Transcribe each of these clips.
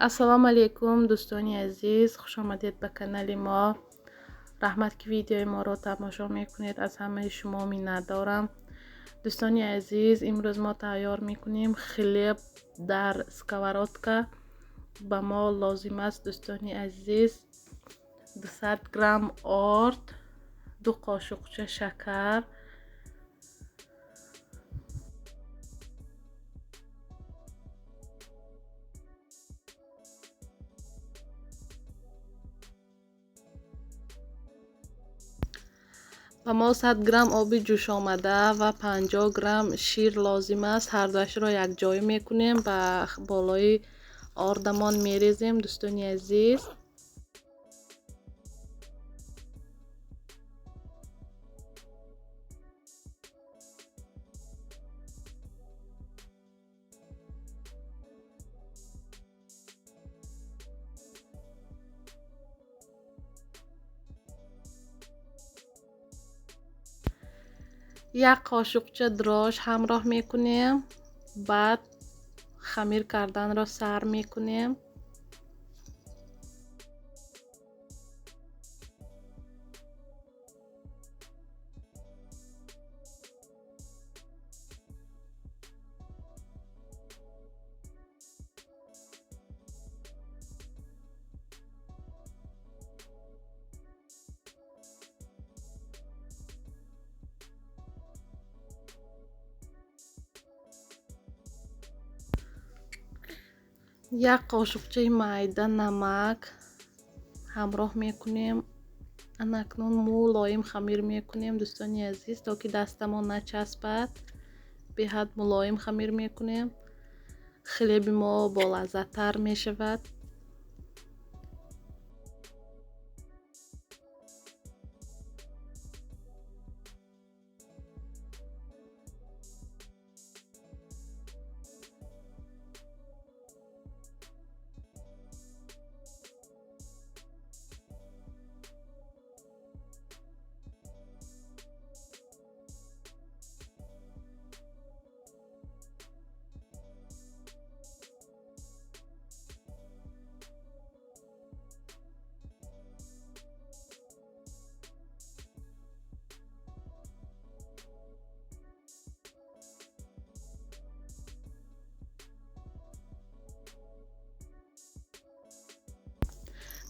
Ассалому алайкум, дӯстони азиз, хушомадед ба канали мо. Раҳмат, ки видеои моро тамошо мекунед, аз ҳамаи шумо миннатдорам. Дӯстони азиз, имрӯз мо тайёр мекунем хлеб дар сковородка. Ба мо лозим аст, дӯстони азиз, 200 грамм орд, 2 қошуқча шакар, ба мо 100 грамм оби ҷӯшомада ва 50 грамм шир лозим аст. Ҳардуашро якҷоя мекунем, ба болои ордамон мерезем, дӯстони азиз. Як қошуқча дрож ҳамроҳ мекунем, баъд хамир карданро сар мекунем. Як қошуқчаи майда намак ҳамроҳ мекунем. Анакнун мулоим хамир мекунем, дӯстони азиз, то ки дастамон начаспад. Беҳад мулоим хамир мекунем, хлеби мо болаззаттар мешавад.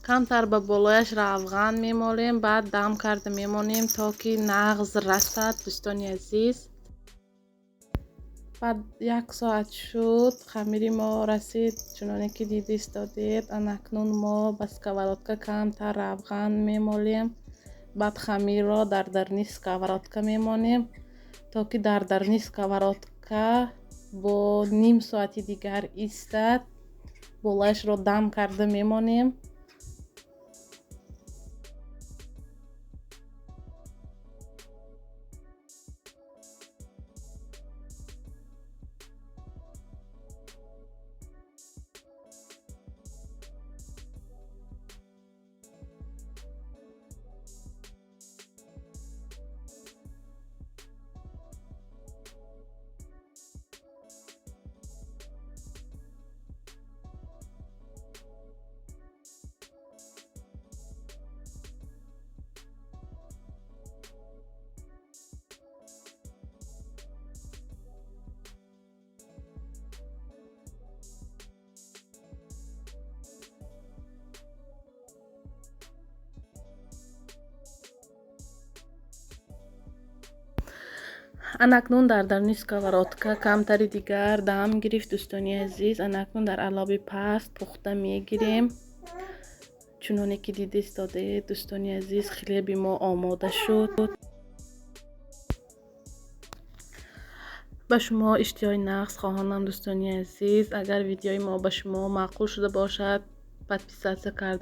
Камтар ба болояш равған мемолем, баъд дам карда мемонем, то ки нағз расад, дӯстони азиз. Баъд як соат шуд, хамири мо расид, чуноне ки дида истодед. Анакнун мо ба сковородка камтар равған мемолем, баъд хамирро дар даруни сковородка мемонем, то ки дар даруни сковородка бо ним соати дигар истад. Болояшро дам карда мемонем. Анакнун дар даруни сковородка камтари дигар дам гирифт, дӯстони азиз. Анакнун дар алоби паст пухта мегирем. Чуноне ки дида истодаед, дӯстони азиз, хлеби мо омода шуд. Ба шумо иштиҳои нағз хоҳонам, дӯстони азиз. Агар видеои мо ба шумо маъқул шуда бошад, подписаться карда